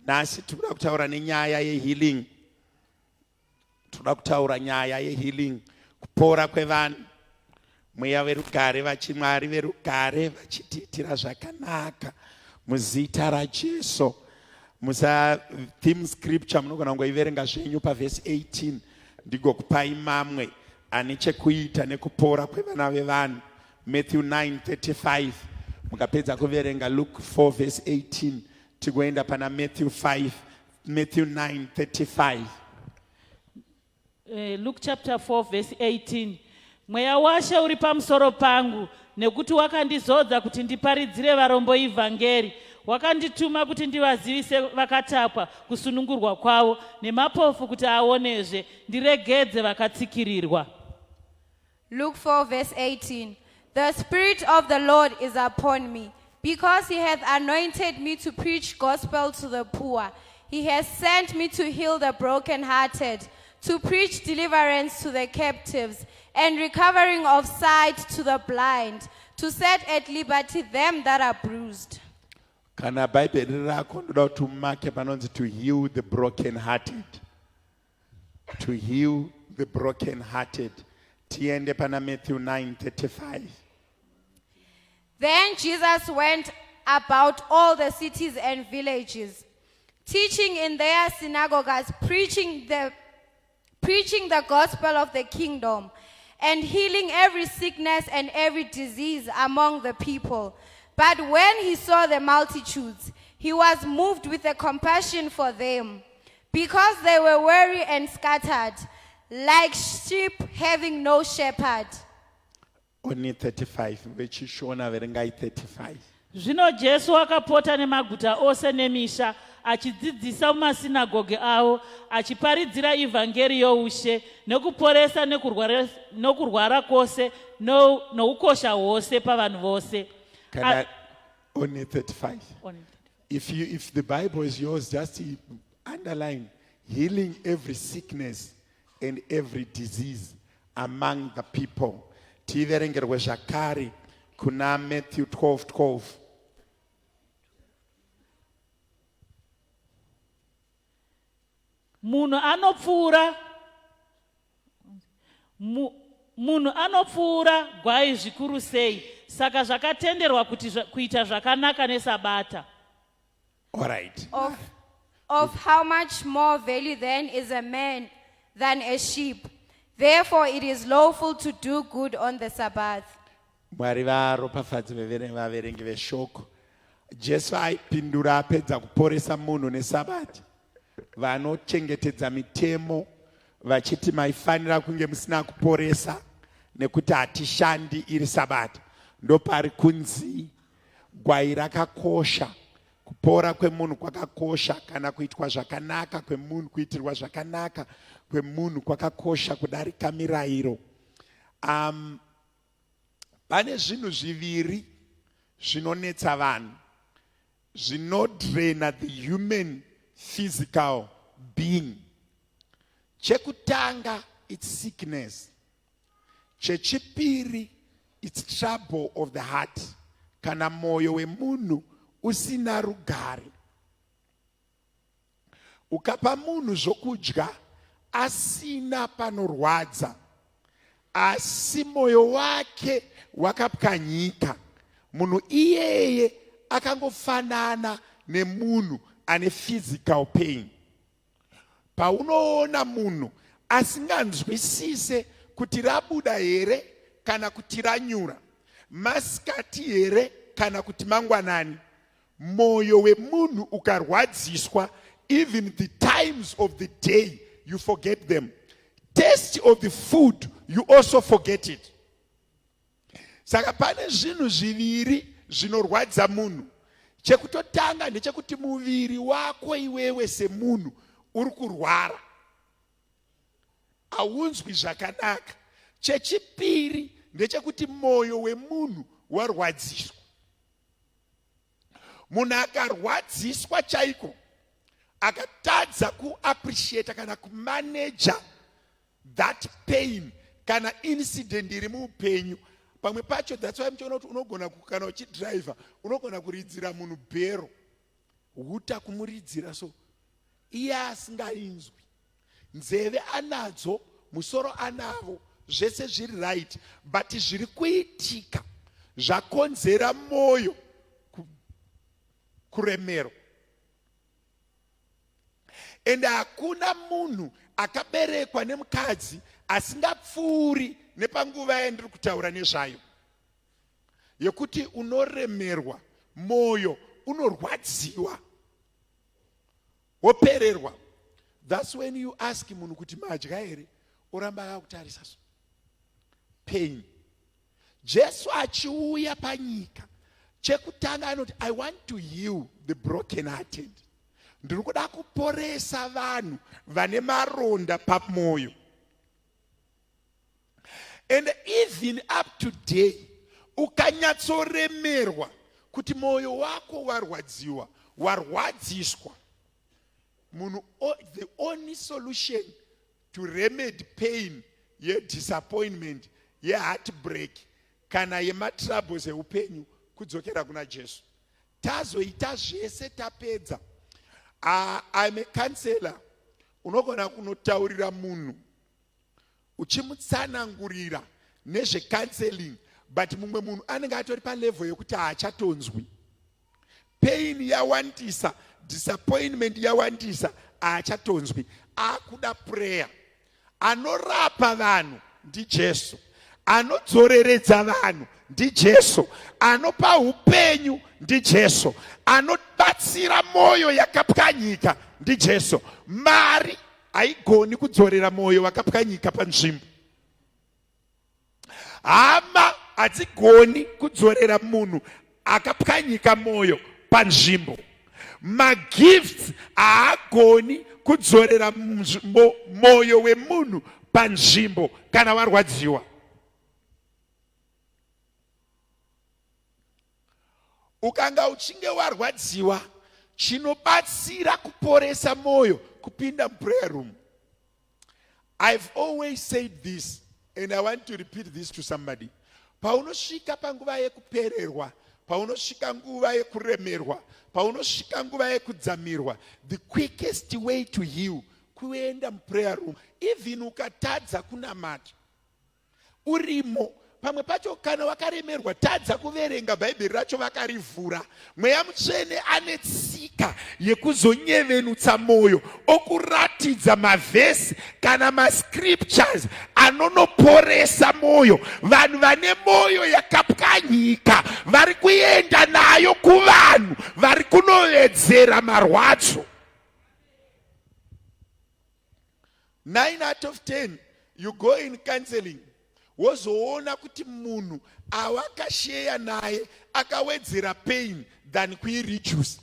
Nhasi tikuda kutaura nenyaya yehealing. Tinoda kutaura nyaya yehealing, kupora kwevanhu. Mweya verugare vachimwari verugare vachitiitira zvakanaka muzita raJesu. Musa theme scripture munogona kungoiverenga zvenyu pavhesi 18 ndigokupai mamwe ane chekuita nekupora kwevana vevanhu. Matthew 9:35 mukapedza kuverenga Luke 4 verse 18 tigoenda pana Matthew 5 Matthew 9:35. Luke chapter 4 verse 18. Mweya waShe uri pamusoro pangu, nekuti wakandizodza kuti ndiparidzire varombo ivhangeri. Wakandituma kuti ndivazivise vakatapwa kusunungurwa kwavo, nemapofu kuti aonezve, ndiregedze vakatsikirirwa. Luke 4, verse 18. The Spirit of the Lord is upon me, because he hath anointed me to preach gospel to the poor. He has sent me to heal the brokenhearted, to preach deliverance to the captives, and recovering of sight to the blind, to set at liberty them that are bruised. Kana Bhaibheri rako ndoda kuti umake panonzi to heal the brokenhearted. To heal the brokenhearted. Tiende pana Matthew 9:35. Then Jesus went about all the cities and villages, teaching in their synagogues, preaching the gospel of the kingdom, and healing every sickness and every disease among the people. But when he saw the multitudes, he was moved with a compassion for them, because they were weary and scattered, like sheep having no shepherd. Only 35 vechishona verengai 35. Zvino Jesu akapota nemaguta ose nemisha, achidzidzisa mumasinagoge avo, achiparidzira ivhangeri youshe, nekuporesa nokurwara kwose noukosha hwose pavanhu vose. Kana only 35. Only 35. If the Bible is yours, just underline healing every sickness and every disease among the people. Tiverengerwe zvakare kuna Matthew 12:12. Munhu anopfuura munhu anopfuura gwai zvikuru sei, saka zvakatenderwa kuti kuita zvakanaka nesabata. All right. Of how much more value then is a man than a sheep? Therefore it is lawful to do good on the Sabbath. Mwari varopafadze vaverengi veshoko. Jesu aipindura apedza kuporesa munhu nesabata. Vanochengetedza mitemo vachiti maifanira kunge musina kuporesa nekuti hatishandi iri sabata. Ndopari kunzi gwai rakakosha, kupora kwemunhu kwakakosha, kana kuitwa zvakanaka kwemunhu, kuitirwa zvakanaka kwemunhu kwakakosha kudarika mirayiro. Pane zvinhu zviviri zvinonetsa vanhu, zvinodraina the human physical being. Chekutanga, it's sickness. Chechipiri, it's trouble of the heart. Kana moyo wemunhu usina rugare. Ukapa munhu zvokudya asina panorwadza, asi moyo wake wakapwanyika, munhu iyeye akangofanana nemunhu ane physical pain. Paunoona munhu asinganzwisise kuti rabuda here kana kuti ranyura, masikati here kana kuti mangwanani, moyo wemunhu ukarwadziswa, even the times of the day you forget them. Taste of the food you also forget it. Saka pane zvinhu zviviri zvinorwadza munhu. Chekutotanga ndechekuti muviri wako iwewe semunhu uri kurwara, haunzwi zvakanaka. Chechipiri ndechekuti moyo wemunhu warwadziswa. Munhu akarwadziswa chaiko akatadza kuappreciata kana kumaneja that pain kana incident iri muupenyu. Pamwe pacho that's why muchiona kuti unogona kana uchidriver unogona kuridzira munhu bhero. Huta kumuridzira so iye asingainzwi. Nzeve anadzo, musoro anavo, zvese zviri right, but zviri kuitika zvakonzera moyo kuremerwa. Ende hakuna munhu akaberekwa nemukadzi asingapfuuri nepanguva yandiri kutaura nezvayo yekuti unoremerwa, moyo unorwadziwa, wopererwa. That's when you ask munhu kuti madya here, oramba akakutarisa so pain. Jesu achiuya panyika chekutanga anoti I want to heal the broken hearted. Ndiri kuda kuporesa vanhu vane maronda pamwoyo. And even up to day ukanyatsoremerwa kuti mwoyo wako warwadziwa, warwadziswa, munhu the only solution to remedy pain yedisappointment, yeheartbreak kana yematroubles eupenyu kudzokera kuna Jesu. Tazoita zvese tapedza. I'm a counselor. Unogona kunotaurira munhu uchimutsanangurira nezvecounseling, but mumwe munhu anenge atori palevel yekuti haachatonzwi. Pain yawandisa, disappointment yawandisa, haachatonzwi, akuda prayer. Anorapa vanhu ndiJesu, anodzoreredza vanhu ndiJesu, anopa upenyu ndiJesu, anobatsira mwoyo yakapwanyika ndiJesu. Mari haigoni kudzorera mwoyo wakapwanyika panzvimbo. Hama hadzigoni kudzorera munhu akapwanyika mwoyo panzvimbo. Magifts haagoni kudzorera mwoyo wemunhu panzvimbo kana warwadziwa. Ukanga uchinge warwadziwa, chinobatsira kuporesa mwoyo kupinda muprayer room. I've always said this and I want to repeat this to somebody. Paunosvika panguva yekupererwa, paunosvika nguva yekuremerwa, paunosvika nguva yekudzamirwa, the quickest way to heal kuenda muprayer room. Even ukatadza kunamata urimo, pamwe pacho kana wakaremerwa tadza kuverenga Bhaibheri racho vakarivhura, Mweya Mutsvene ane tsika yekuzonyevenutsa mwoyo okuratidza mavhesi kana mascriptures anonoporesa mwoyo. Vanhu vane mwoyo yakapwanyika vari kuenda nayo kuvanhu vari kunovedzera marwadzo. 9 out of 10 you go in counseling wozoona kuti munhu awakasheya naye akawedzera pain than kuireduce.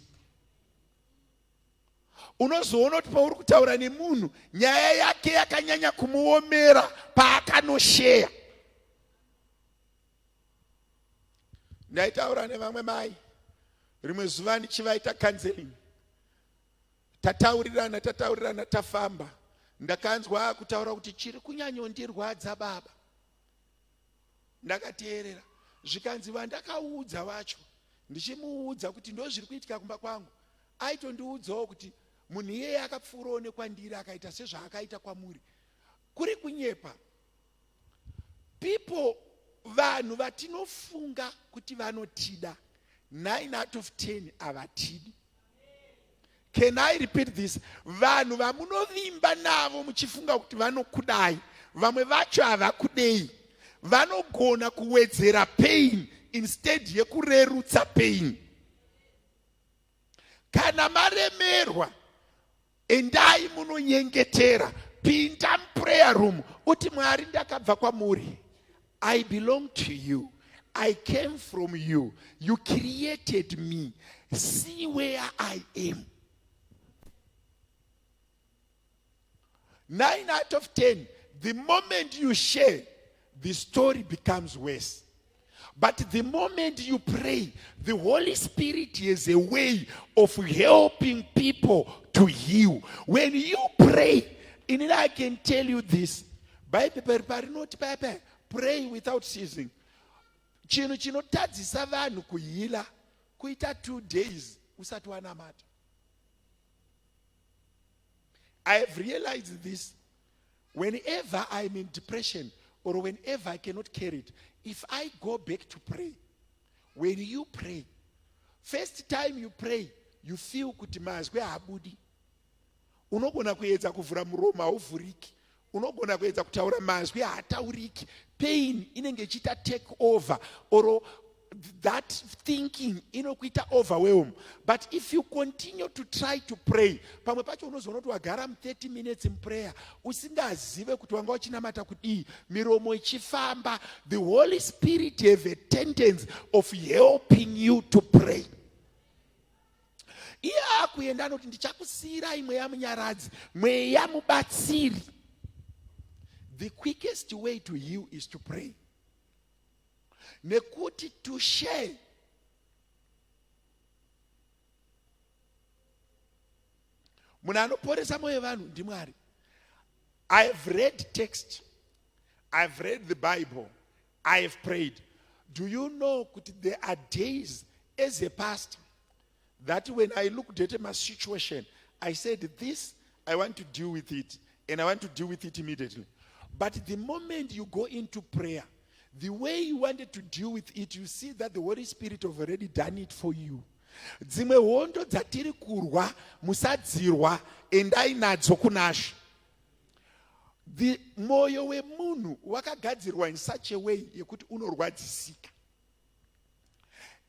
Unozoona kuti pauri kutaura nemunhu nyaya yake yakanyanya kumuomera paakanosheya. Ndaitaura nevamwe mai rimwe zuva ndichivaita counseling, tataurirana tataurirana tafamba, ndakanzwa akutaura kuti chiri kunyanyondirwadza baba. Ndakateerera, zvikanzi vandakaudza vacho ndichimuudza kuti ndozviri kuitika kumba kwangu, aitondiudzawo kuti munhu iyeye akapfuurawo nekwandiri akaita sezvaakaita kwamuri. Kuri kunyepa. People, vanhu vatinofunga kuti vanotida, 9 out of 10 havatidi. Can I repeat this? Vanhu vamunovimba navo muchifunga kuti vanokudai, vamwe vacho havakudei. Vanogona kuwedzera pain instead yekurerutsa pain. Kana maremerwa, endai munonyengetera, pinda muprayer room uti Mwari ndakabva kwamuri. I belong to you. I came from you. You created me. See where I am. 9 out of 10, the moment you share, the story becomes worse. But the moment you pray, the Holy Spirit is a way of helping people to heal. When you pray, in I can tell you this, Bhaibheri parinoti paya paya, pray without ceasing. Chinhu chinotadzisa vanhu kuhila kuita 2 days usati wanamata. I have realized this. Whenever I'm in depression or whenever I cannot carry it, if I go back to pray, when you pray, first time you pray, you feel kuti mazwi haabudi. Unogona kuedza kuvhura muromo hauvhuriki. Unogona kuedza kutaura mazwi haatauriki. Pain inenge ichiita take over or that thinking inokuita overwhelm. But if you continue to try to pray, pamwe pacho unozoona kuti wagara mu 30 minutes in prayer usingazive kuti wanga uchinamata kudii, miromo ichifamba. The Holy Spirit have a tendency of helping you to pray. Iye akuenda anoti ndichakusiyirai mweya munyaradzi, mweya mubatsiri. The quickest way to heal is to pray. Nekuti to share munhu anoporesa mwoyo yevanhu ndiMwari. I have read text, I have read the Bible, I have prayed. Do you know kuti there are days as a pastor that when I looked at my situation, I said, this, I want to deal with it, and I want to deal with it immediately. But the moment you go into prayer, the way you wanted to deal with it, you see that the Holy Spirit have already done it for you. Dzimwe hondo dzatiri kurwa musadzirwa, endai nadzo kunaShe. The mwoyo wemunhu wakagadzirwa in such a way yekuti unorwadzisika.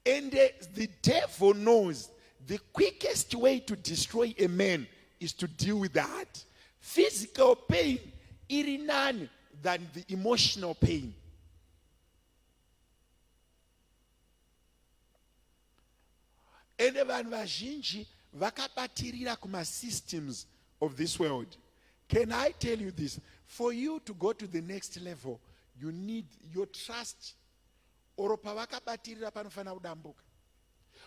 And the devil knows the quickest way to destroy a man is to deal with the heart. Physical pain iri nani than the emotional pain. Ende vanhu vazhinji vakabatirira kuma-systems of this world. Can I tell you this? For you to go to the next level, you need your trust. Oro pavakabatirira panofanira kudambuka.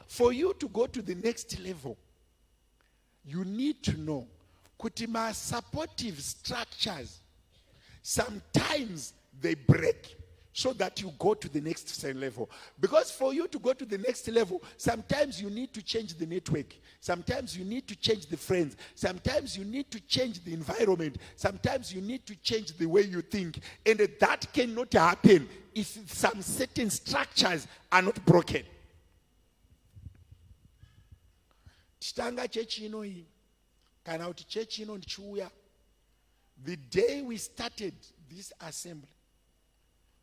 For you to go to the next level, you need to know kuti ma-supportive structures, sometimes they break so that you go to the next level. Because for you to go to the next level, sometimes you need to change the network. Sometimes you need to change the friends. Sometimes you need to change the environment. Sometimes you need to change the way you think. And that cannot happen if some certain structures are not broken. Tichitanga chechi ino iyi, kana kuti chechi ino ndichiuya, the day we started this assembly,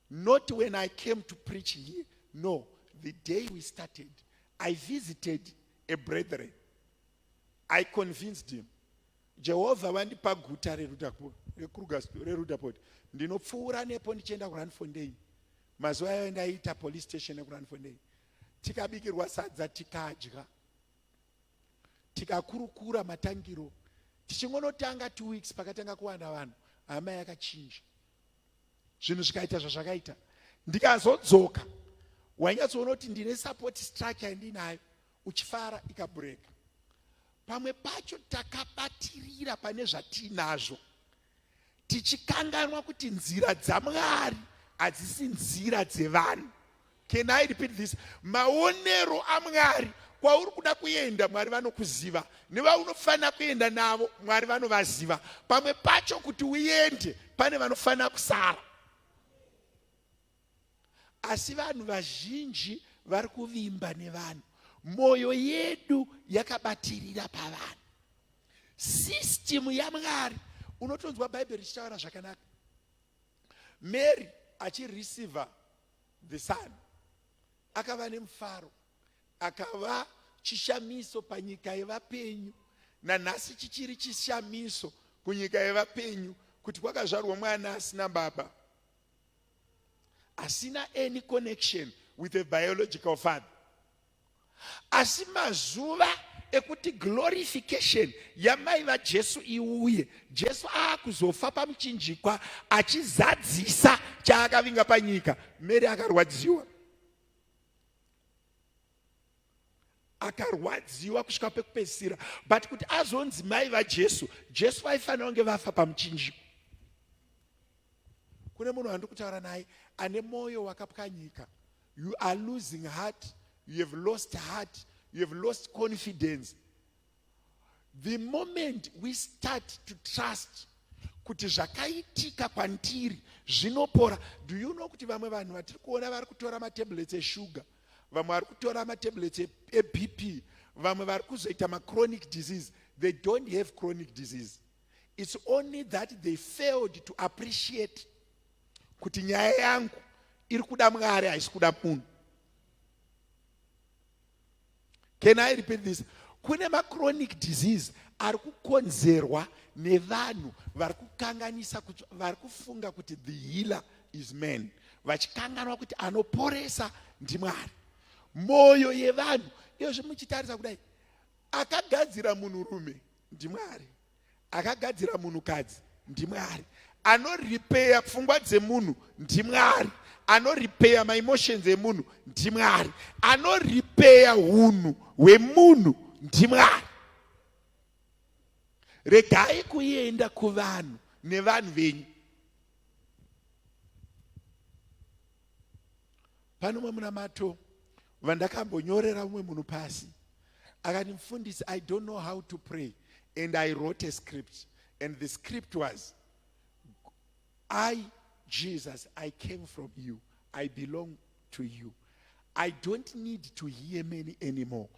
not when I came to preach here, no, the day we started, I visited a brethren. I convinced him, Jehovha vandipa guta reRudaport, ndinopfuura nepo ndichienda kuRandfontein. Mazuva ayo ndaiita police station yekuRandfontein. Tikabikirwa sadza, tikadya, tikakurukura matangiro. Tichingonotanga 2 weeks, pakatanga kuwana vanhu, hama yakachinja, zvinhu zvikaita zvazvakaita. Ndikazodzoka, wainyatsoona kuti ndine support structure yandinayo, uchifara, ikabhureka. Pamwe pacho takabatirira pane zvatiinazvo, tichikanganwa kuti nzira dzaMwari hadzisi nzira dzevanhu. Can I repeat this? Maonero aMwari kwauri kuda kuenda, Mwari vanokuziva, nevaunofanira kuenda navo Mwari vanovaziva. Pamwe pacho kuti uende pane vanofanira kusara, asi vanhu vazhinji vari kuvimba nevanhu. Mwoyo yedu yakabatirira pavanhu. System yaMwari, unotonzwa Bhaibheri richitaura zvakanaka, Mary achireceiva the son, akava nemufaro, akava chishamiso panyika yevapenyu. Nanhasi chichiri chishamiso kunyika yevapenyu kuti kwakazvarwa mwana asina baba, asina any connection with a biological father. Asi mazuva ekuti glorification yamai vaJesu iuye, Jesu aakuzofa pamuchinjikwa achizadzisa chaakavinga panyika, Mary akarwadziwa, akarwadziwa kusvika pekupedzisira. But kuti azonzi mai vaJesu, Jesu vaifanira kunge vafa pamuchinjikwa. Kune munhu wandiri kutaura naye ane mwoyo wakapwanyika. You are losing heart, you have lost heart, you have lost confidence. The moment we start to trust kuti zvakaitika kwandiri zvinopora. Do you know kuti vamwe vanhu vatiri kuona vari kutora matablets eshuga, vamwe vari kutora matablets eBP, vamwe vari kuzoita machronic disease? They don't have chronic disease. It's only that they failed to appreciate kuti nyaya yangu iri kuda Mwari, haisi kuda munhu. Can I repeat this? Kune machronic disease ari kukonzerwa nevanhu vari kukanganisa, vari kufunga kuti the healer is man, vachikanganwa kuti anoporesa ndiMwari. Mwoyo yevanhu iyozvi muchitarisa kudai, akagadzira munhurume ndiMwari, akagadzira munhukadzi ndiMwari, anoripeya pfungwa dzemunhu ndiMwari, anoripeya maemotions emunhu ndiMwari, anoripeya unhu hwemunhu ndiMwari. Regai kuenda kuvanhu nevanhu venyu. Pane umwe munamato vandakambonyorera umwe munhu pasi, akati, "Mufundisi, I don't know how to pray." And I wrote a script, and the script was, "I, Jesus, I came from you. I belong to you. I don't need to hear many anymore.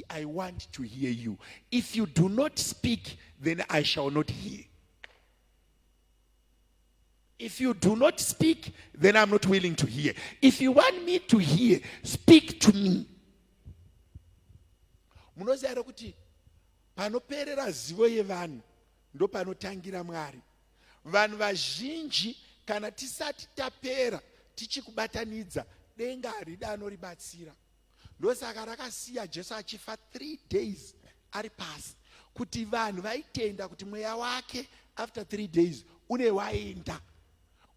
I want to hear you. If you do not speak, then I shall not hear. If you do not speak, then I'm not willing to hear. If you want me to hear, speak to me." Munoziva here kuti panoperera zivo yevanhu ndo panotangira Mwari? Vanhu vazhinji, kana tisati tapera tichikubatanidza, denga haridi anoribatsira. Ndosaka rakasiya Jesu achifa 3 days ari pasi, kuti vanhu vaitenda kuti mweya wake after 3 days une waenda,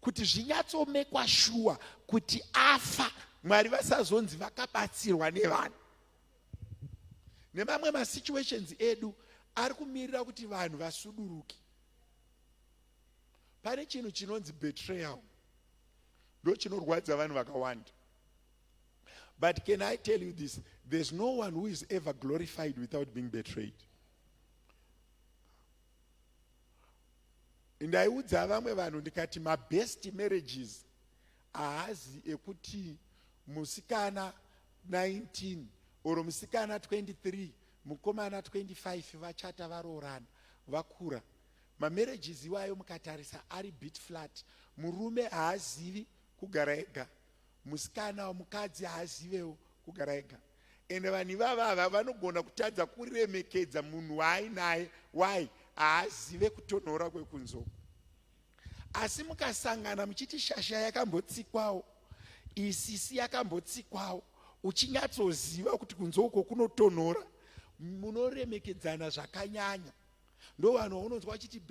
kuti zvinyatsomekwa shuwa kuti afa, Mwari vasazonzi vakabatsirwa nevanhu. Nemamwe masituations edu ari kumirira kuti vanhu vasuduruke. Pane chinhu chinonzi betrayal, ndo chinorwadza vanhu vakawanda. But can I tell you this? There's no one who is ever glorified without being betrayed. Ndaiudza vamwe vanhu ndikati mabest marriages haazi ekuti musikana 19 or musikana 23, mukomana 25 vachata, varoorana, vakura. Mamarriages iwayo mukatarisa ari bit flat. Murume haazivi kugara ega, musikana, mukadzi haazivewo kugara ega. Ende vanhu ivava vanogona kutadza kuremekedza munhu waainaye. Why? Haazive kutonhora kwekunzoko. Asi mukasangana muchiti shasha yakambotsikwawo, isisi yakambotsikwawo, uchinyatsoziva kuti kunze uko kunotonhora, munoremekedzana zvakanyanya. Ndo vanhu vaunonzwa vachiti,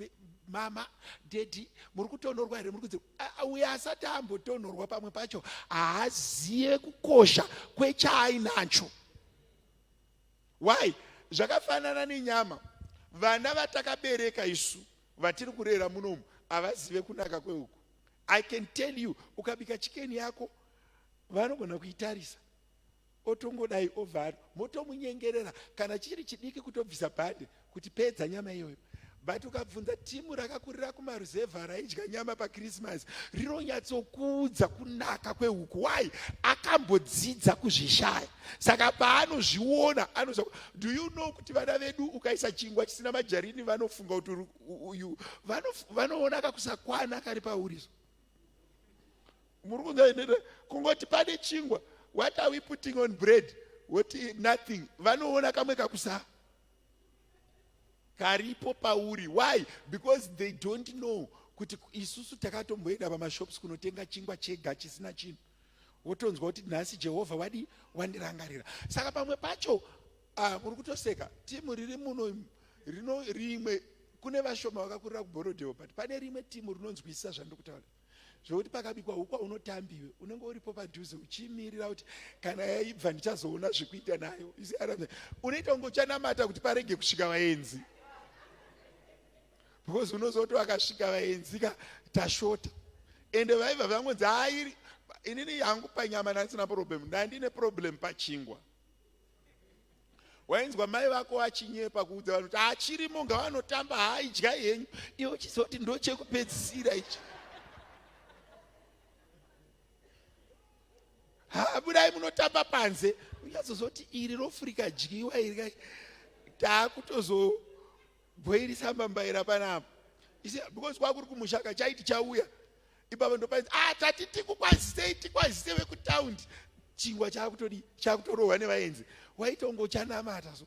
"Mama, daddy, muri kutonhorwa here? Muri kudzi?" Uyo asati ambotonhorwa pamwe pacho haazive kukosha kwechaainacho. Why? Zvakafanana nenyama. Vana vatakabereka isu vatiri kurera munomu havazive kunaka kwehuku. I can tell you, ukabika chicken yako, vanogona kuitarisa, otongodai ovhara, motomunyengerera kana chiri chidiki kutobvisa bhande kuti pedza nyama iyoyo. But ukabvunza timu rakakurira kumaruzevha raidya nyama paChristmas, rinonyatsokuudza kunaka kwehuku. Why? Akambodzidza kuzvishaya, saka paanozviona anoza. Do you know kuti vana vedu ukaisa chingwa chisina majarini vanofunga kuti uyu, vanoona kakusakwana kari pauriso? Muri kunzwa? Kungoti pane chingwa, "What are we putting on bread?" Woti, "Nothing." Vanoona kamwe kakusa karipo pauri. Why? Because they don't know kuti isusu takatomboenda pamashops kunotenga chingwa chega chisina chinhu, wotonzwa kuti nhasi Jehovha wadi wandirangarira. Saka pamwe pacho, ah, muri kutoseka. Timu riri muno rino rimwe, kune vashoma vakakurira kuBorrowdale, but pane rimwe timu rinonzwisisa zvandiri kutaura, zvokuti pakabikwa huku unotambiwe, unenge uripo padhuze uchimirira kuti kana yaibva ndichazoona zvekuita nayo. Unoita kunge uchanamata kuti parege kusvika vaenzi, because unozoti vakasvika vaenzi ka, tashota. Ende vaibva vangonzi hairi. Inini hangu panyama ndandisina problem, ndandine problem pachingwa. Wainzwa mai vako vachinyepa kuudza vanhu kuti achirimo ngavanotamba haaidya henyu, iwe uchizoti ndochekupedzisira ichi. Ha, budai munotamba panze, unyatsoziva kuti iri rofurika dyiwa iri, taakutozobhoirisa mbambaira panapa. Isi because kwakuri kumusha kachaiti chauya ipapa ndopainzi ah, tati tikukwazisei, tikwazise vekutaundi. Chingwa chaakutodii, chaakutorohwa nevaenzi, waitongo uchanamata. So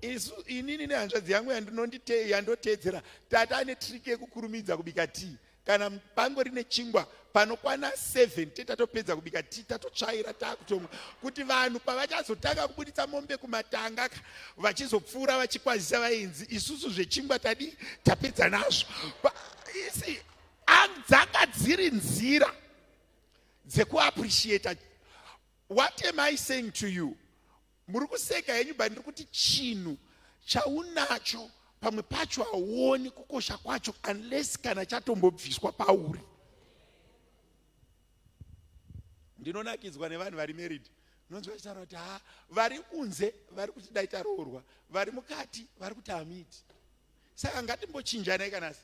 isu inini nehanzvadzi yangu yandoteedzera, tata ane trick yekukurumidza kubika tii. Kana pango rine chingwa panokwana 7 te tatopedza kubika tii, tatotsvaira, taakutomwa, kuti vanhu pavachazotanga kubuditsa mombe kumatanga ka, vachizopfuura vachikwazisa vaenzi, isusu zvechingwa tadii, tapedza nazvo. Isi dzanga dziri nzira dzekuappreciata. What am I saying to you? Muri kuseka henyu, but ndiri kuti chinhu chaunacho pamwe pacho hauoni kukosha kwacho unless kana chatombobviswa pauri. Ndinonakidzwa nevanhu vari married, unonzwa vachitaura kuti ha, vari kunze vari kuti dai taroorwa, vari mukati vari kuti hamiti. Saka ngatimbochinjanai kanasi,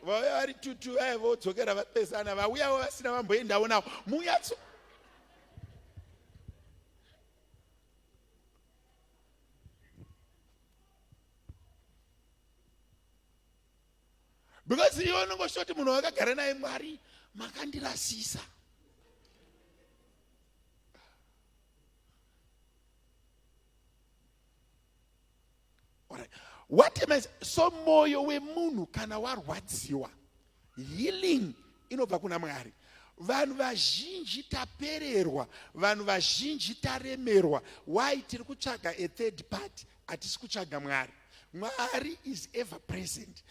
vauya vari tutu vaya vodzokera vapesana, vauyawo vasina vamboendawo navo munyatso. Because iwe unongoshoti munhu wakagara naye, Mwari makandirasisa. What am I so? Moyo wemunhu kana warwadziwa, healing inobva kuna Mwari. Vanhu vazhinji tapererwa, vanhu vazhinji taremerwa. Why? Tiri kutsvaga a third party, hatisi kutsvaga Mwari. Mwari is ever present.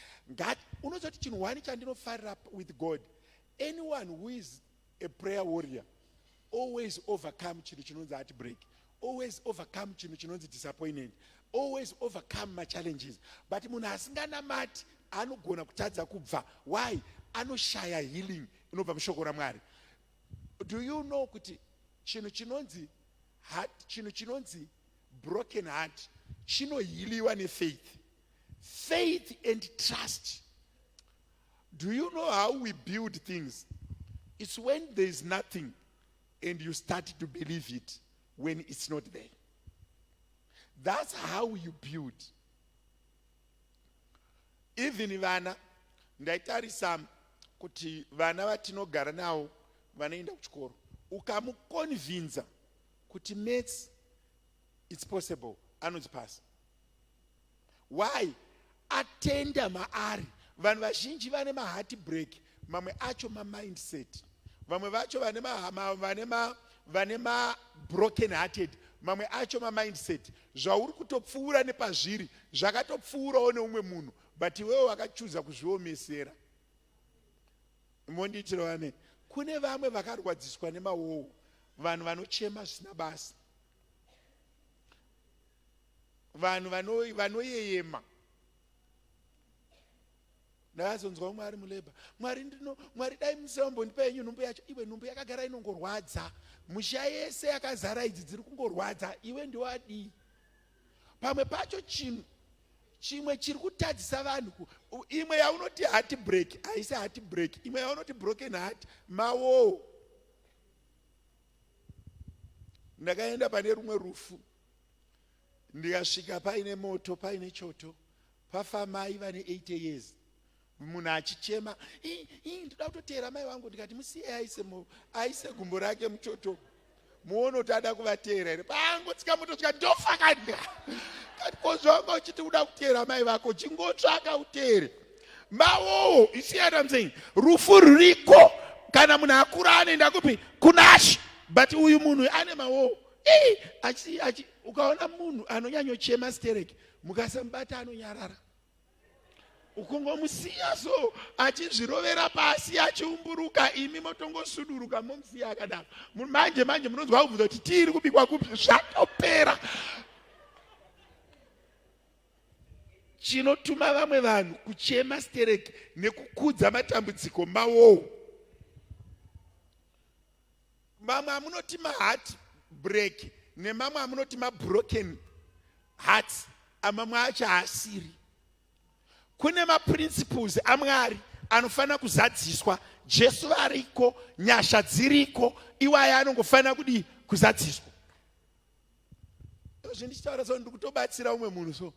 Unozoti chinhu one chandinofarira with God, anyone who is a prayer warrior always overcome chinhu chinonzi heartbreak, always overcome chinhu chinonzi disappointment, always overcome machallenges. But munhu asinganamati anogona kutadza kubva. Why? Anoshaya healing inobva mushoko raMwari. Do you know kuti chinhu chinonzi heart, chinhu chinonzi broken heart chinohiliwa nefaith? Faith and trust. Do you know how we build things? It's when there is nothing and you start to believe it when it's not there. That's how you build. Even vana, ndaitarisa kuti vana vatinogara navo vanoenda kuchikoro, ukamuconvinza kuti maths it's possible, anonzi pasi. Why? Atenda maari. Vanhu vazhinji vane maheart break, mamwe acho mamindset, vamwe vacho vane ma, ma, vane ma, vane mabroken hearted, mamwe acho mamindset. Zvauri kutopfuura nepazviri zvakatopfuurawo neumwe munhu, but iwewe wakachuza kuzviomesera. Mondiitira vane kune vamwe vakarwadziswa nemawowo, vanhu vanochema zvisina basa, vanhu vanoyeyema. Ndakazonzwa umwe ari muleba, Mwari ndino, Mwari dai musambondipa yenyu nhumbu yacho. Iwe, nhumbu yakagara inongorwadza, musha yese yakazara idzi dziri kungorwadza, iwe ndiwadii? Pamwe pacho chinhu chimwe chiri kutadzisa vanhu, imwe yaunoti heart break haisi heart break, imwe yaunoti broken heart mawowo. Ndakaenda pane rumwe rufu, ndikasvika paine moto, paine choto, pafa mai vane 80 years, munhu achichema, ndoda kutoteera mai vangu. Ndikati musiye aise, aise gumbo rake muchoto, muone kuti ada kuvateera here. Paangotsika moto svika, ndofa kani. Kati kozvanga uchiti uda kuteera mai vako, chingotsvaka uteere mawowo. You see what I'm saying? Rufu ruriko. Kana munhu akura anoenda kupi? Kunashe. But uyu munhu ane mawowo. Achi, achi, ukaona munhu anonyanyochema stereki, mukasamubata anonyarara. Ukungomusiya so achizvirovera pasi achiumburuka, imi motongosuduruka momusiya akadaro. Manje manje munonzwa kubvunza kuti tiiri kubikwa kupi, zvatopera. Chinotuma vamwe vanhu kuchema stereki nekukudza matambudziko mawowo. Mamwe amunoti maheart break nemamwe amunoti mabroken. hearts, amamwe acho haasiri. Kune maprinciples aMwari anofanira kuzadziswa. Jesu variko, nyasha dziriko, iwaya anongofanira kudii? Kuzadziswa. Izvi ndichitaura so ndiri kutobatsira umwe munhu so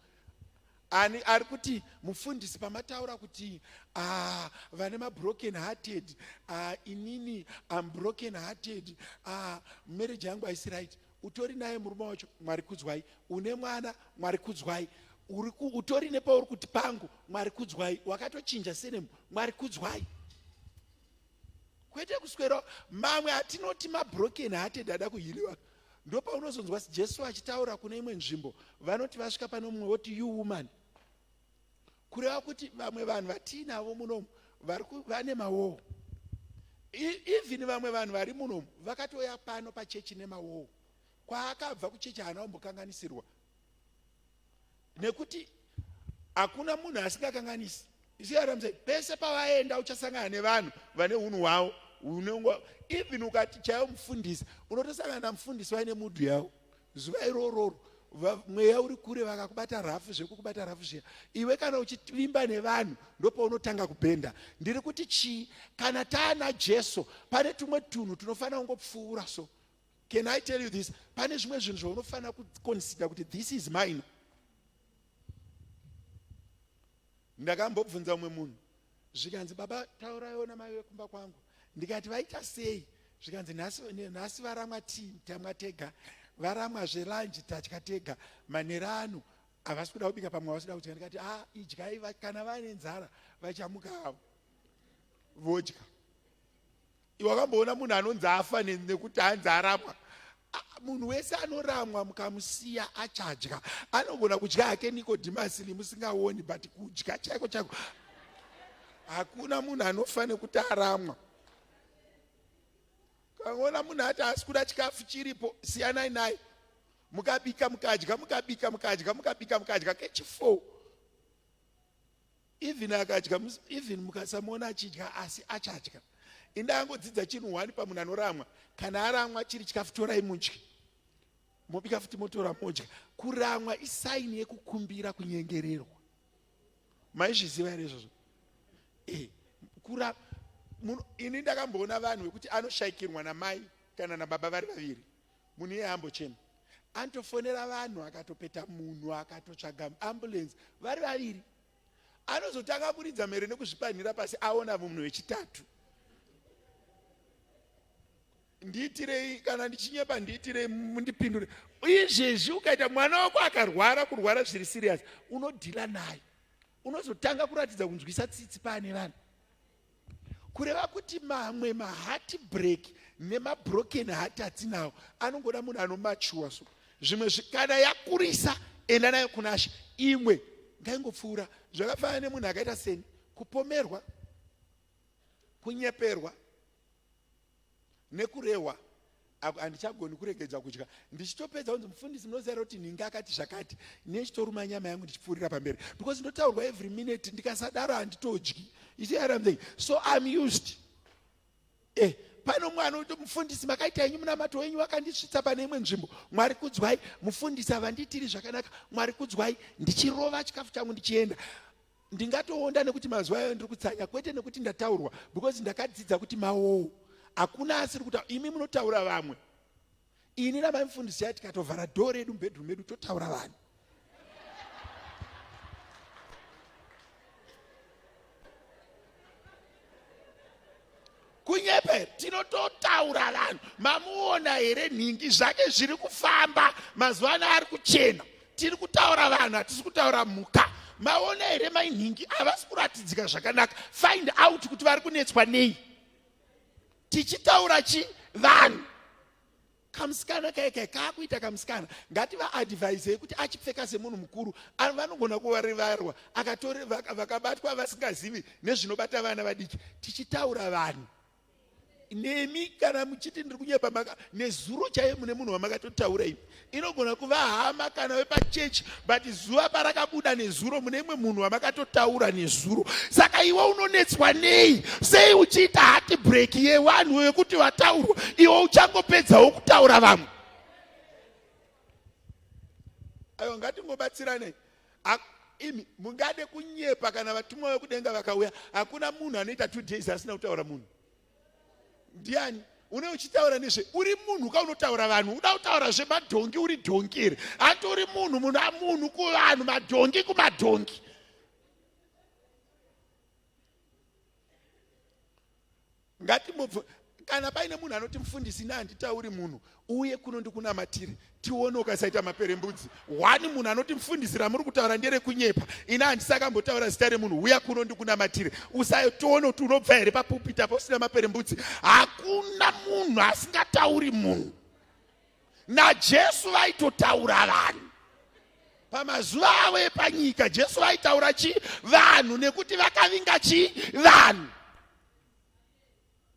ani ari kuti mufundisi pamataura kuti ah, vane mabroken hearted, ah, inini am broken hearted, ah, marriage yangu haisi right. Utori naye murume wacho, Mwari kudzwai. Une mwana, Mwari kudzwai. Utori nepauri kuti pangu, Mwari kudzwai. Wakatochinja senemu, Mwari kudzwai. Kwete kuswera mamwe atinoti mabroken hearted ada kuhiliwa. Ndopaunozonzwa Jesu achitaura kune imwe nzvimbo, vanoti vasvika pane mumwe voti you woman. Kureva kuti vamwe vanhu vatiinavo munomu vane mawowo. Even vamwe vanhu vari munomu vakatouya pano pachechi nemawowo. Kwaakabva kuchechi haana kumbokanganisirwa, nekuti hakuna munhu asingakanganisi. Isiyaramse pese pavaenda uchasangana nevanhu vane unhu hwavo unongo. Even ukati chaiwo mufundisi, unotosangana namufundisi vaine mudhu yavo zuva irororo, mweya uri kure, vakakubata rafu zvekukubata rafu zviya. Iwe kana uchivimba nevanhu ndopaunotanga kubhenda. Ndiri kuti chii? Kana taana Jesu pane tumwe tunhu tunofanira kungopfuura. So can I tell you this? Pane zvimwe zvinhu zvaunofanira kuconsider kuti this is mine. Ndakambobvunza umwe munhu, zvikanzi baba tauraiwo namai vekumba kwangu. Ndikati vaita sei? Zvikanzi nhasi varamwa tii tamwa tega, varamwa zvelanji tatya tega, manera ano havasi kuda kubika, pamwe havasi kuda kudya. Ndikati ah, idyai, kana vane nzara vachamuka havo vodya. Wakamboona munhu anonzi afa nekuti hanzi aramwa? Munhu wese anoramwa mukamusiya achadya. Anogona kudya hake Nikodhimasi musingaoni, but kudya chaiko chaiko hakuna munhu anofa nekuti aramwa. Kaona munhu ati asi kuda chikafu chiripo, siyanai naye. Mukabika mukadya, mukabika mukadya, mukabika mukadya kechi4, even akadya, even mukasamuona achidya, asi achadya. Indangodzidza chinhu one pamunhu anoramwa: kana aramwa chiri chikafu, torai mudye, mobika futi motora modya. Kuramwa isign yekukumbira kunyengererwa. Maizviziva here izvozvo? Kura ini ndakamboona vanhu vekuti anoshayikirwa namai kana nababa vari vaviri, munhu iye ambochema, anotofonera vanhu, akatopeta munhu, akatotsvaga ambulance, vari vaviri. Anozotanga kuridza mhere nekuzvipanhira pasi aona munhu wechitatu. Ndiitirei kana ndichinyepa, ndiitirei mundipindure. Izvezvi ukaita mwana wako akarwara, kurwara zviri serious, unodhila naye, unozotanga kuratidza kunzwisa tsitsi paane vanhu. Kureva kuti mamwe maheart break nemabroken heart atinawo anongoda munhu anomachuwa. So zvimwe kana yakurisa, enda nayo kunashe, imwe ngaingopfuura. Zvakafanana nemunhu akaita seni, kupomerwa, kunyeperwa nekurehwa, handichagoni kuregedza kudya. Ndichitopedza kunzi mufundisi, munoziva kuti nhingi akati zvakati, nechitoruma nyama yangu ndichipfuurira pamberi, because ndotaurwa every minute. Ndikasadaro handitodyi. You see what I'm saying? So I'm used. Pano mwana uti mufundisi makaita henyu munamato wenyu wakandisvitsa pane imwe nzvimbo, Mwari kudzwai. Mufundisi havandiitiri zvakanaka, Mwari kudzwai. Ndichirova chikafu changu ndichienda, ndingatoonda nekuti mazuva ayo ndiri kutsanya, kwete nekuti ndataurwa, because ndakadzidza kuti mawowo hakuna asiri kutaura. Imi munotaura vamwe, ini namai mufundisi yai tikatovhara dhoo redu mubedroom medu totaura vanhu. Kunyepa here? Tinototaura vanhu. Mamuona here nhingi zvake zviri kufamba mazuva ano, ari kuchena? Tiri kutaura vanhu, hatisi kutaura mhuka. Maona here mai nhingi havasi kuratidzika zvakanaka? Find out kuti vari kunetswa nei. Tichitaura chi vanhu. Kamusikana kai kai kaakuita kamusikana, ngativaadvaisei kuti achipfeka semunhu mukuru. Vanogona kuvarivarwa vakabatwa vasingazivi nezvinobata vana vadiki. Tichitaura vanhu. Nemi kana muchiti ndiri kunyepa, nezuro chaiye mune munhu wamakatotaura imi. Inogona kuva hama kana vepachechi, but zuva parakabuda nezuro mune imwe munhu wamakatotaura nezuro. Saka iwe unonetswa nei? Sei uchiita heart break yevanhu vekuti vataurwa, iwe uchangopedzawo kutaura vamwe? Aiwa, ngatingobatsiranei. Imi mungade kunyepa kana vatumwa vekudenga vakauya, hakuna munhu anoita 2 days asina kutaura munhu. Ndiani une uchitaura nezve uri munhu ka unotaura vanhu uda kutaura zvemadhongi uri dhongi here? Hati uri munhu, munhu amunhu kuvanhu, madhongi kumadhongi. Ngatimbobvu kana paine munhu anoti, "Mufundisi, ini handitauri munhu," uye kuno ndikunamatire, tione ukasaita maperembudzi. One munhu anoti, "Mufundisi, ramuri kutaura nderekunyepa, ini handisakambotaura zita remunhu," uya kuno ndikunamatire, usatione kuti unobva here papupita pausina maperembudzi. Hakuna munhu asingatauri munhu. NaJesu vaitotaura vanhu pamazuva avo epanyika. Jesu vaitaura chii? Vanhu, nekuti vakavinga chii? Vanhu.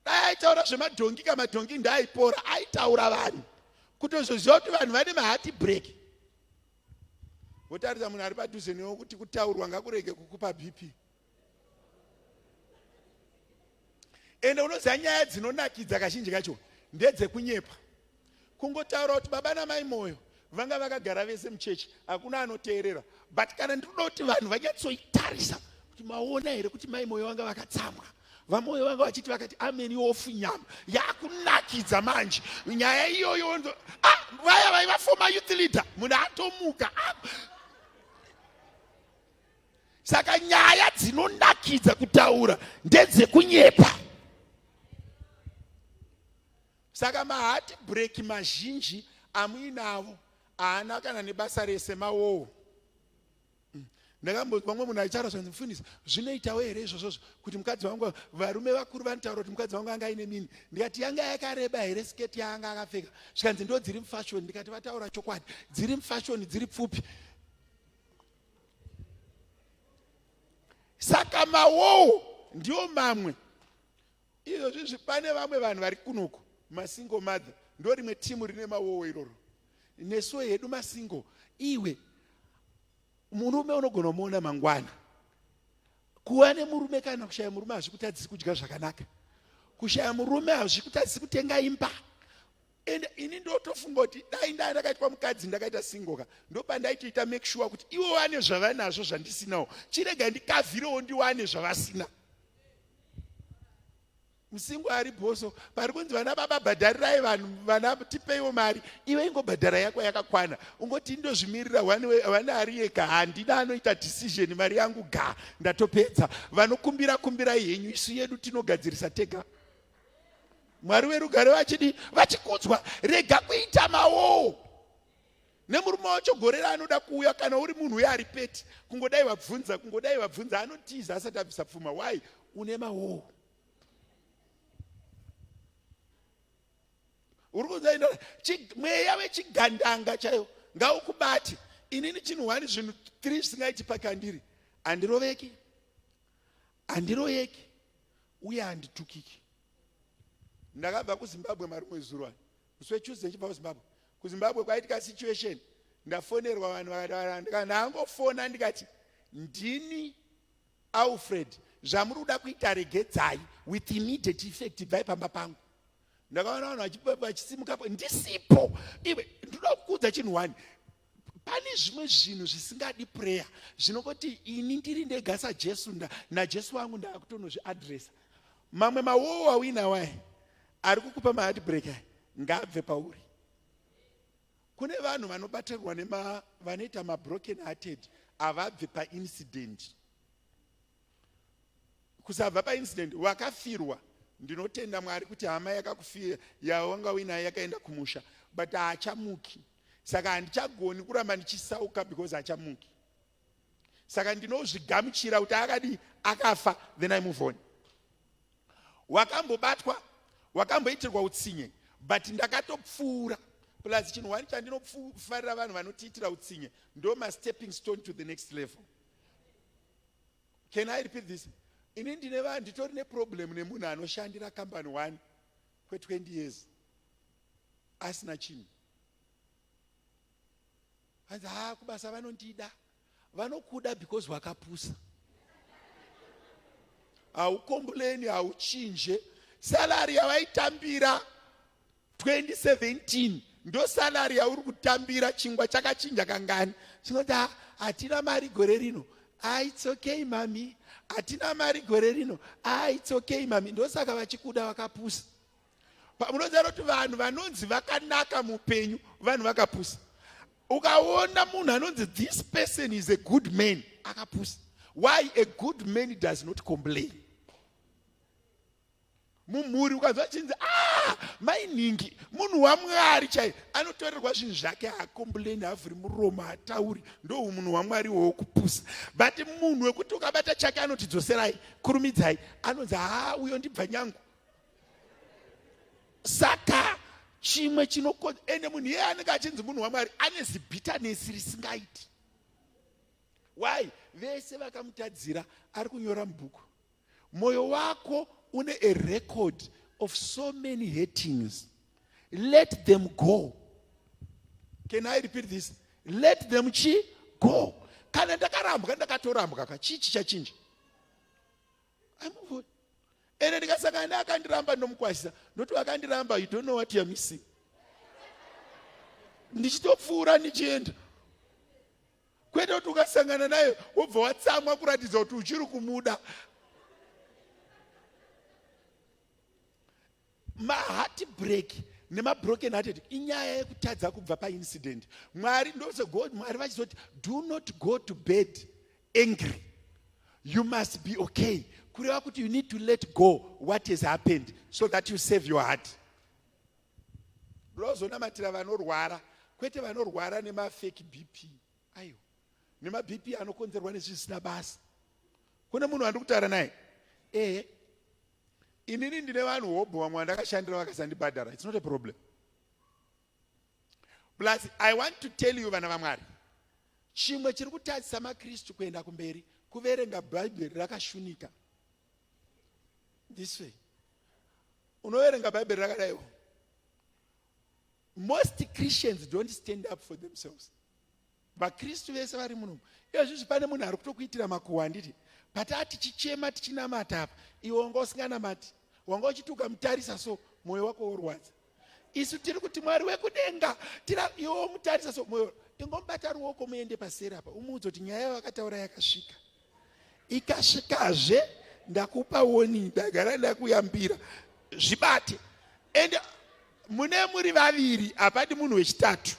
Dai aitaura zvemadhongi kamadhongi ndaaipora. Aitaura vanhu, kutozoziva kuti vanhu vane maheartbreak. Votarisa munhu ari padhuze newo kuti kutaurwa ngakurege kukupa BP. Ende unoziva, nyaya dzinonakidza kazhinji kacho ndedzekunyepa. Kungotaura kuti baba namai Moyo vanga vakagara vese muchechi, hakuna anoteerera. But kana ndinoda kuti vanhu vanyatsoitarisa kuti maona here kuti mai Moyo vanga vakatsamwa, vaMoyo vanga vachiti vakati ameni ofunyama, yakunakidza manje nyaya iyoyo. Ah, vaya vaiva former youth leader, munhu atomuka. Ah. Saka nyaya dzinonakidza kutaura ndedzekunyepa. Saka maheartbreak mazhinji amuinavo haana kana nebasa rese, mawowo. Ndakambonzwa mumwe munhu achitaura zvanzi, "Mufundisi, zvinoitawo here izvozvozvo kuti mukadzi wangu, varume vakuru vanotaura kuti mukadzi wangu anga aine mini?" Ndikati, "Yanga yakareba here sketi yaanga akapfeka?" Zvikanzi, "Ndo dziri mufashion." Ndikati, "Vataura chokwadi, dziri mufashion dziri pfupi." Saka mawowo ndiwo mamwe. Izvozvizvi pane vamwe vanhu vari kunoku, masingle mother, ndo rimwe timu rine mawowo iroro. Nesuwo hedu masingle. Iwe murume unogona kumuona mangwana. Kuva nemurume kana kushaya murume hazvikutadzisi kudya zvakanaka. Kushaya murume hazvikutadzisi kutenga imba. Ende ini ndotofunga kuti dai ndaa ndakaitwa mukadzi, ndakaita single ka, ndopandaitoita make sure kuti ivo vane zvavanazvo zvandisinawo, chirega ndikavhirewo ndiwane zvavasina. Musingle ari bhoso pari kunzi, "Vana baba, bhadharirai vanhu, vana tipeiwo mari." Iwe ingobhadhara yako yakakwana, ungoti, "Indozvimirira vana ari ega, handina anoita decision, mari yangu ga ndatopedza. Vanokumbira kumbirai henyu, isu yedu tinogadzirisa tega." Mwari werugare vachidi vachikudzwa. Rega kuita mawowo nemurume wacho gore raanoda kuuya. Kana uri munhu uye ari petty, kungodai vabvunza, kungodai vabvunza, anotiza asati abvisa pfuma. Why? Une mawowo. Uri kunzaina mweya wechigandanga chaiwo ngaukubate. Inini chinhu one, zvinhu three zvisingaiti pakandiri: handiroveki, handiroyeki, uye handitukiki. Ndakabva kuZimbabwe marimwe zuro, musi weTuesday ndichibva kuZimbabwe. KuZimbabwe kwaitika situation, ndafonerwa, vanhu vakati, ndangofona ndikati, "Ndini Alfred, zvamuri kuda kuita regedzai, with immediate effect bvai pamba pangu." Ndakaona vanhu vachisimukapo ndisipo. Iwe, ndinoda kukuudza chinhu one. Pane zvimwe zvinhu zvisingadi prayer, zvinongoti ini ndiri ndega saJesu naJesu wangu ndaakutonozviadresa. Mamwe mawowo awinawo aya ari kukupa maheartbreak aya ngaabve pauri. Kune vanhu vanobatirwa nema vanoita mabroken hearted, havabve paincident. Kusabva paincident, wakafirwa. Ndinotenda Mwari kuti hama yakakufira yawanga uinayo yakaenda kumusha, but haachamuki. Saka handichagoni kuramba ndichisauka because hachamuki. Saka ndinozvigamuchira kuti akadi akafa, then I move on. Wakambobatwa, wakamboitirwa utsinye, but ndakatopfuura. Plus chinhu one chandinofarira, vanhu vanotiitira utsinye ndo mastepping stone to the next level. Can I repeat this? Ini ndine vanhu, nditori neproblem nemunhu anoshandira company one kwe20 years asina chinhu. Hanzi, "Ha, kubasa vanondida." Vanokuda because wakapusa, haucomplaini, hauchinje. Salary yavaitambira 2017. Ndo salary yauri kutambira, chingwa chakachinja kangani? Chinoti ah, hatina mari gore rino. Ah, it's okay mami. Hatina mari gore rino. Ah, it's okay mami. Ndosaka vachikuda vakapusa. Munoziva kuti vanhu vanonzi vakanaka muupenyu vanhu vakapusa. Ukaona munhu anonzi this person is a good man, akapusa. Why? A good man does not complain. Mumhuri ukanzwa chinzi ah, mainhingi munhu waMwari chai, anotorerwa zvinhu zvake, haakomplaini, havhuri muromo, hatauri. Ndo munhu waMwari wokupusa. But munhu wekuti ukabata chake anoti dzoserai, kurumidzai, anonzi haa, uyo ndibva nyangu. Saka chimwe chinoko ende munhu iye anenge achinzi munhu waMwari ane zibitterness risingaiti. Why? Vese vakamutadzira ari kunyora mubhuku. Moyo wako une a record of so many hatings. Let them go. Can I repeat this? Let them chi go. Kana ndakarambwa, ndakatorambwa ka, chii chichachinja? I move on. Ende ndikasangana neakandiramba ndomukwazisa, ndoti vakandiramba, you don't know what you are missing. Ndichitopfuura ndichienda. Kwete kuti ukasangana naye wobva watsamwa kuratidza kuti uchiri kumuda. Maheartbreak nemabroken hearted inyaya yekutadza kubva paincident. Mwari ndose Mwari vachizoti do not go to bed angry. You must be okay. Kureva kuti you need to let go what has happened so that you save your heart. Ndozonamatira vanorwara, kwete vanorwara nemafake BP. Ayo, nemaBP anokonzerwa nezvisina basa. Kune munhu wandiri kutaura naye, ehe, inini ndine vanhu hobho vamwe vandakashandira vakasandibhadhara. It's not a problem. Plus I want to tell you, vana vaMwari, chimwe chiri kutadzisa maKristu kuenda kumberi kuverenga Bhaibheri rakashunika. This way unoverenga Bhaibheri rakadaiwo. Most Christians don't stand up for themselves. VaKristu vese vari muno izvozvi, pane munhu ari kutokuitira makuhwa, handiti? Pataa tichichema tichinamata apa, iwe wanga usinganamati, wanga uchiti ukamutarisa so mwoyo wako worwadza. Isu tiri kuti Mwari wekudenga tira, iwe womutarisa so mwoyo. Ingomubata ruoko muende paseri apa, umuudze kuti nyaya yavakataura yakasvika, ikasvikazve ndakupa warning, ndagara ndakuyambira, zvibate. And mune muri vaviri, hapadi munhu wechitatu.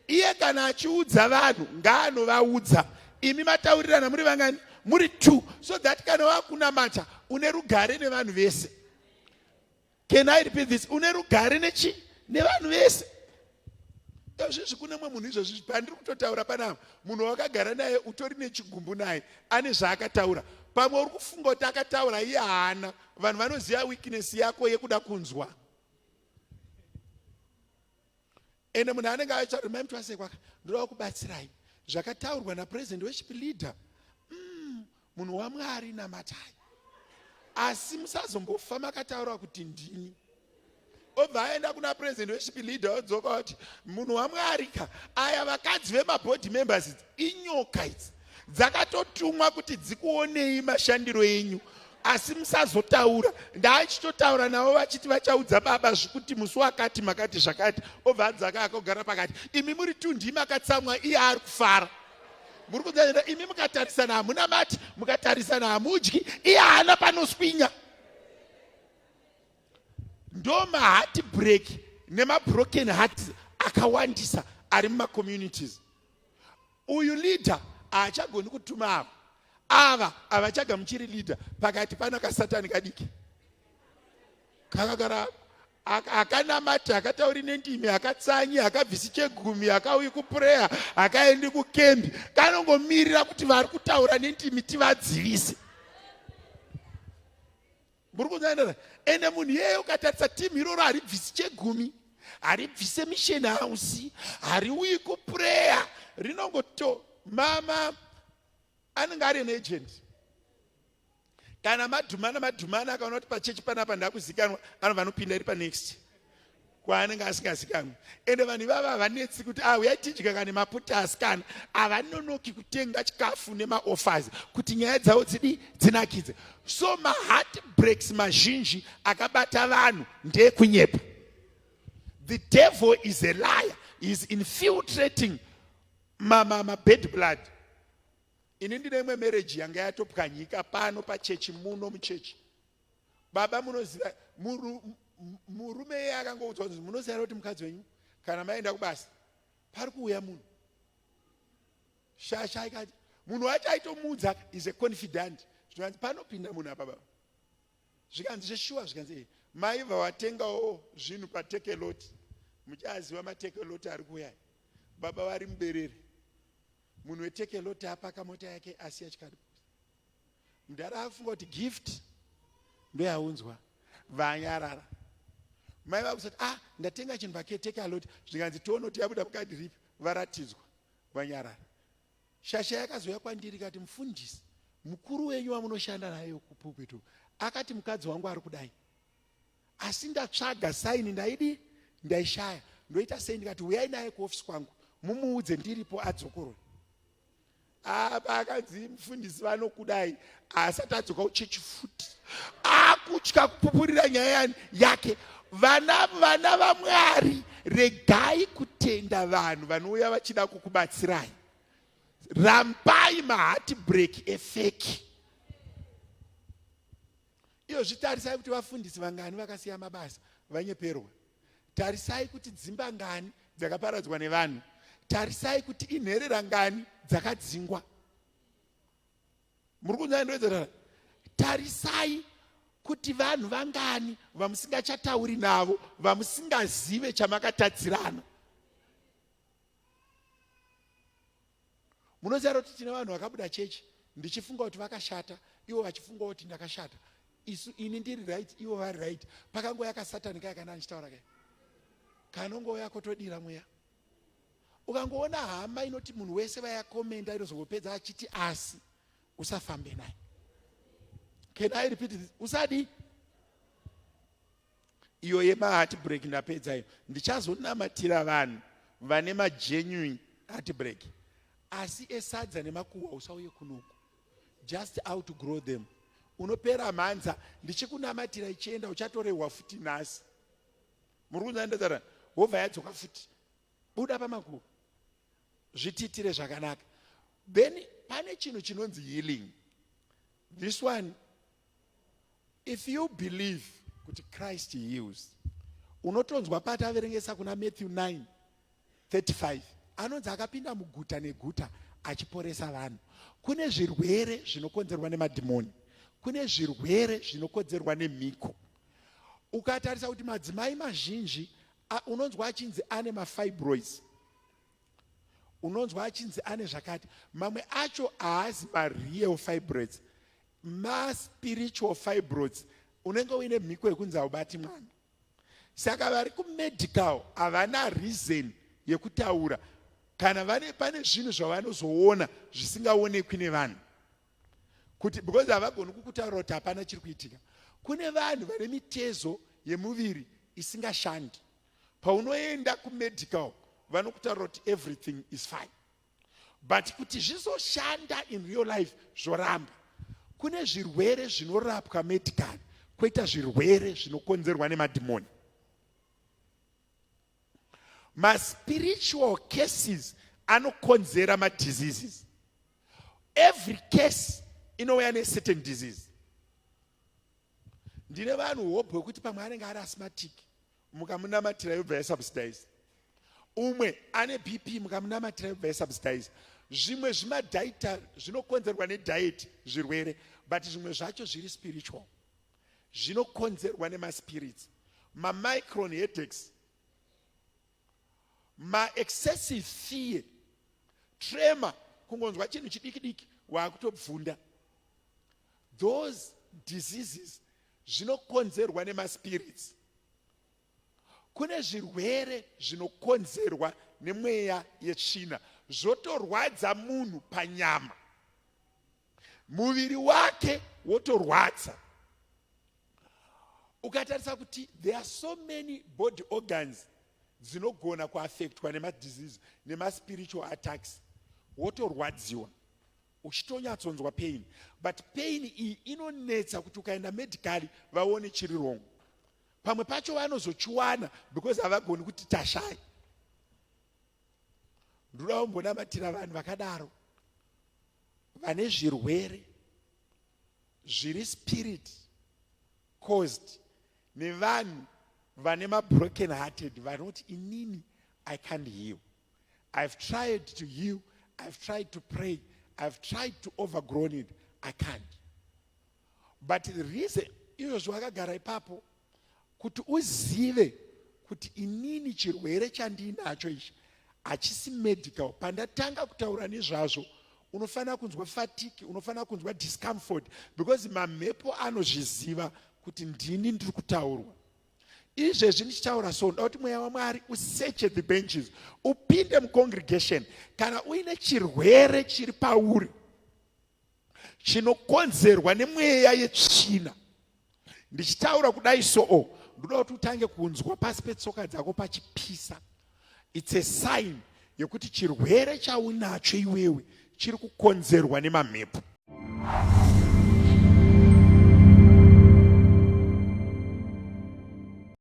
Iye kana achiudza vanhu ngaanovaudza, imi mataurirana muri vangani? Muri two, so that kana wakunamata une rugare nevanhu vese. Can I repeat this? Une rugare nechi nevanhu vese. Izvizvi kune mumwe munhu izvozvi pandiri kutotaura panapa, munhu wakagara naye utori nechigumbu naye, ane zvaakataura. Pamwe uri kufunga kuti akataura, iye haana. Vanhu vanoziva weakness yako yekuda kunzwa. Ende munhu anenge achitaura, mai mutwasekwaka, ndoda kubatsirai zvakataurwa napresident worship leader. Munhu waMwari, namatai, asi musazombofa makataura kuti ndini. Obva aenda kuna president worship leader, odzoka kuti munhu waMwari ka, aya vakadzi vemaboard members idzi inyoka idzi, dzakatotumwa kuti dzikuonei mashandiro enyu, asi musazotaura. Ndaachitotaura navo vachiti vachaudza baba zvikuti musi wakati makati zvakati. Obva adzaka akagara pakati. Imi muri tu ndimi akatsamwa, iye ari kufara. Muri kunzaa imi mukatarisana hamuna mati, mukatarisana hamudyi, iye haana panoswinya. Ndo maheart break nemabroken hearts akawandisa ari mumacommunities. Uyu leader haachagoni kutuma ava, ava havachagamuchiri leader. Pakati pana kasatani kadiki kakagara, akanamati, akatauri nendimi, akatsanyi, akabvisi chegumi, akauyi kuprayer, akaendi kukembi, kanongomirira kuti vari kutaura nendimi tivadzivise. Muri kunzanira? Ende munhu iyeye ukatarisa timu iroro haribvisi chegumi, haribvise mission house, hariuyi kuprayer, rinongoto mama anenge ari an agent. Kana madhumana madhumana akaona kuti pachechi panapa ndakuzikanwa, anobva anopinda iri panext kwaanenge asingazikanwi. Ende vanhu ivava havanetsi kuti ah, uyai tidya kana maputa, asikana havanonoki kutenga chikafu nemaoffers kuti nyaya dzavo dzidi dzinakidze. So maheart breaks mazhinji akabata vanhu ndeekunyepa. The devil is a liar. He is infiltrating mabad blood. Ini ndine imwe marriage yanga yatopwanyika pano pachechi muno muchechi. Baba munoziva murume iye akangoudzwa kunzi munoziva kuti mukadzi wenyu kana maenda kubasa pari kuuya munhu. Shasha ikati munhu wacho aitomuudza is a confidant. Zvikanzi panopinda munhu apa baba. Zvikanzi zveshuwa zvikanzi eh, maibva watengawo zvinhu patekeloti. Muchaziva matekeloti ari kuuya. Baba vari muberere. Munhu wetekeloti apaka mota yake asiya chikadibhokisi. Mudhara afunga kuti gift ndoyaunzwa vanyarara. Mai vakusati ah ndatenga chinhu paketekeloti zvikanzi tione kuti yabuda mukadhi ripi varatidzwa vanyarara. Shasha yakazouya kwandiri ikati mufundisi mukuru wenyu wamunoshanda naye kupulpit akati mukadzi wangu ari kudai asi ndatsvaga saini ndaidi ndaishaya ndoita sei ndikati uyai naye kuofisi kwangu mumuudze ndiripo adzokorwe. Apa akanzi mufundisi vanokudai asati adzoka kuchechi futi akutya kupupurira nyaya yake. Vana vana vaMwari, regai kutenda vanhu vanouya vachida kukubatsirai. Rambai maheartbreak efeki. Iyo zvitarisai kuti vafundisi vangani vakasiya mabasa vanyeperwa. Tarisai kuti dzimba ngani dzakaparadzwa nevanhu. Tarisai kuti inherera ngani dzakadzingwa. Muri kunzwa ndoedzerana? Tarisai kuti vanhu vangani vamusingachatauri navo, vamusingazive chamakatadzirana. Munoziva kuti tine vanhu vakabuda chechi ndichifunga kuti vakashata, ivo vachifunga kuti ndakashata. Isu ini ndiri right, ivo vari right. Pakangouya kasatani kaya kana ndichitaura kaya, kanongouya kotodira mweya. Ukangoona hama inoti munhu wese vayakomenda inozongopedza achiti asi usafambe naye. Can I repeat this? Usadi iyo yemaheartbreak ndapedza iyo. Ndichazonamatira vanhu vane magenuine heartbreak, asi esadza nemakuhwa usauye kunoku. Just outgrow them. Unopera mhanza ndichikunamatira ichienda, uchatorehwa futi nhasi. Muri kunzwa ndataura? Wobva yadzoka futi. Buda pamakuhwa, zvitiitire zvakanaka. Then pane chinhu chinonzi healing. This one, if you believe kuti Christ heals, unotonzwa pati averengesa kuna Matthew 9:35 anonzi akapinda muguta neguta achiporesa vanhu. Kune zvirwere zvinokonzerwa nemadhimoni, kune zvirwere zvinokonzerwa nemhiko. Ukatarisa kuti madzimai mazhinji unonzwa achinzi ane mafibroids, unonzwa achinzi ane zvakati. Mamwe acho haazi mareal fibroids, maspiritual fibroids. Unenge uine mhiko yekunzi haubati mwana. Saka vari kumedical havana reason yekutaura kana vane pane zvinhu zvavanozoona zvisingaonekwi nevanhu, kuti because havagoni kukutaura kuti hapana chiri kuitika. Kune vanhu vane mitezo yemuviri isingashandi. Paunoenda kumedical vanokutaura kuti everything is fine, but kuti zvizoshanda in real life zvoramba. Kune zvirwere zvinorapwa medically, kwoita zvirwere zvinokonzerwa nemadhimoni. Maspiritual cases anokonzera madiseases. Every case inouya necertain disease. Ndine vanhu hobho wekuti pamwe anenge ari asthmatic, mukamunamatira yobva yasubsidize. Umwe ane BP, mukamunamatira yobva yasubsidize. Zvimwe zvimadietary zvinokonzerwa nediet zvirwere, but zvimwe zvacho zviri spiritual, zvinokonzerwa nemaspirits. Mamicron headaches, maexcessive fear, tremor, kungonzwa chinhu chidiki diki waakutobvunda. Those diseases zvinokonzerwa nemaspirits. Kune zvirwere zvinokonzerwa nemweya yetsvina, zvotorwadza munhu panyama, muviri wake wotorwadza. Ukatarisa kuti there are so many body organs dzinogona kuafektwa nemadisease nemaspiritual attacks, wotorwadziwa uchitonyatsonzwa pain, but pain iyi inonetsa kuti ukaenda medically vaone chiri wrong. Pamwe pacho vanozochiwana because havagoni kuti tashaya. Ndoda kumbonamatira vanhu vakadaro vane zvirwere zviri spirit caused nevanhu vane mabroken hearted vanoti inini I can't heal. I've tried to heal, I've tried to pray, I've tried to overgrown it, I can't. But the reason izvozvo wakagara ipapo kuti uzive kuti inini chirwere chandiinacho ichi hachisi medical. Pandatanga kutaura nezvazvo unofanira kunzwa fatiki, unofanira kunzwa discomfort because mamhepo anozviziva kuti ndini ndiri kutaurwa. Izvezvi ndichitaura so ndoda kuti mweya waMwari useche the benches, upinde mucongregation. Kana uine chirwere chiri pauri chinokonzerwa nemweya yetsvina, ndichitaura kudai soo ndoda kuti utange kunzwa pasi petsoka dzako pachipisa. It's a sign yekuti chirwere chaunacho iwewe chiri kukonzerwa nemamhepo.